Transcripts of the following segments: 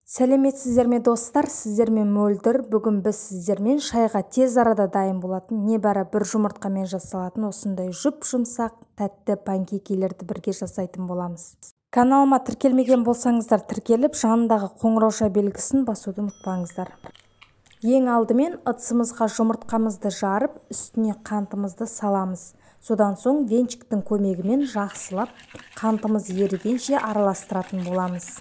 Сәлеметсіздер ме, достар? Сіздермен Мөлдір. Бүгін біз сіздермен шайға тез арада дайын болатын, небәрі бір жұмыртқамен жасалатын осындай жұп-жұмсақ тәтті панкейкилерді бірге жасайтын боламыз. Каналыма тіркелмеген болсаңыздар, тіркеліп, жанындағы қоңырауша белгісін басуды ұмытпаңыздар. Ең алдымен ыдысымызға жұмыртқамызды жарып, үстіне қантымызды саламыз. Содан соң венчиктің көмегімен жақсылап қантымыз ерігенше араластыратын боламыз.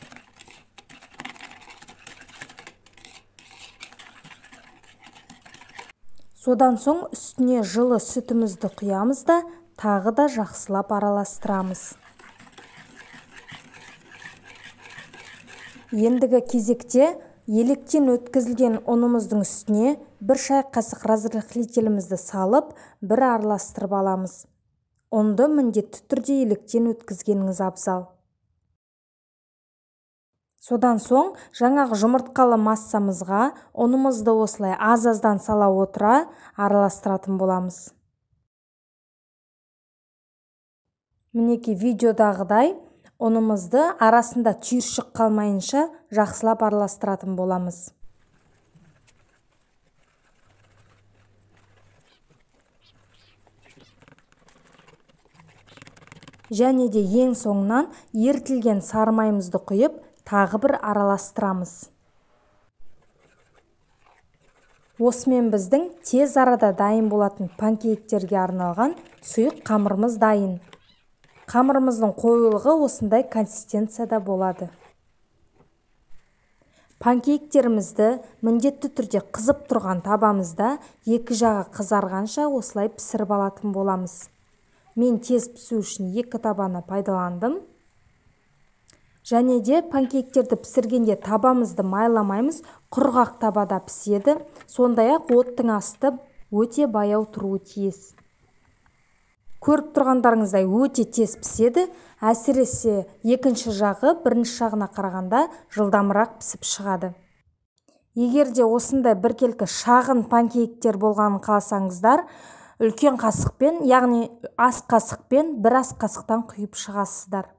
Содан соң үстіне жылы сүтімізді құямыз да, тағы да жақсылап араластырамыз. Ендігі кезекте електен өткізілген ұнымыздың үстіне бір шай қасық разрыхлителімізді салып, бір араластырып аламыз. Ұнды міндетті түрде електен өткізгеніңіз абзал. Содан соң жаңағы жұмыртқалы массамызға ұнымызды осылай аз-аздан сала отыра араластыратын боламыз. Мінекей, видеодағыдай ұнымызды арасында түйіршік қалмайынша жақсылап араластыратын боламыз. Және де ең соңынан ерітілген сары майымызды құйып, тағы бір араластырамыз. Осымен біздің тез арада дайын болатын панкейктерге арналған сұйық қамырымыз дайын. Қамырымыздың қоюлығы осындай консистенцияда болады. Панкейктерімізді міндетті түрде қызып тұрған табамызда екі жағы қызарғанша осылай пісіріп алатын боламыз. Мен тез пісу үшін екі табаны пайдаландым. Және де панкейктерді пісіргенде табамызды майламаймыз, құрғақ табада піседі. Сондай-ақ оттың асты өте баяу тұруы тиіс. Көріп тұрғандарыңыздай өте тез піседі, әсіресе екінші жағы бірінші жағына қарағанда жылдамырақ пісіп шығады. Егер де осындай біркелкі шағын панкейктер болғанын қаласаңыздар, үлкен қасықпен, яғни ас қасықпен бір ас қасықтан құйып шығасыздар.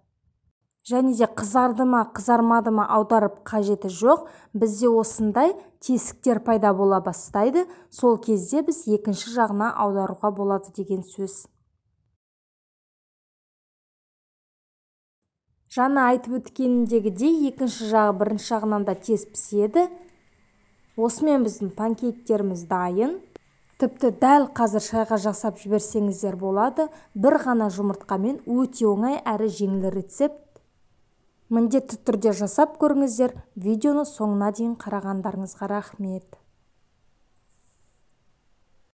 Және де қызарды ма, қызармады ма аударып қажеті жоқ, бізде осындай тесіктер пайда бола бастайды. Сол кезде біз екінші жағына аударуға болады деген сөз. Жаңа айтып өткенімдегідей, екінші жағы бірінші жағынан да тез піседі. Осымен біздің панкейктеріміз дайын. Тіпті дәл қазір шайға жасап жіберсеңіздер болады. Бір ғана жұмыртқамен өте оңай әрі жеңіл рецепт. Міндетті түрде жасап көріңіздер. Видеоны соңына дейін қарағандарыңызға рахмет.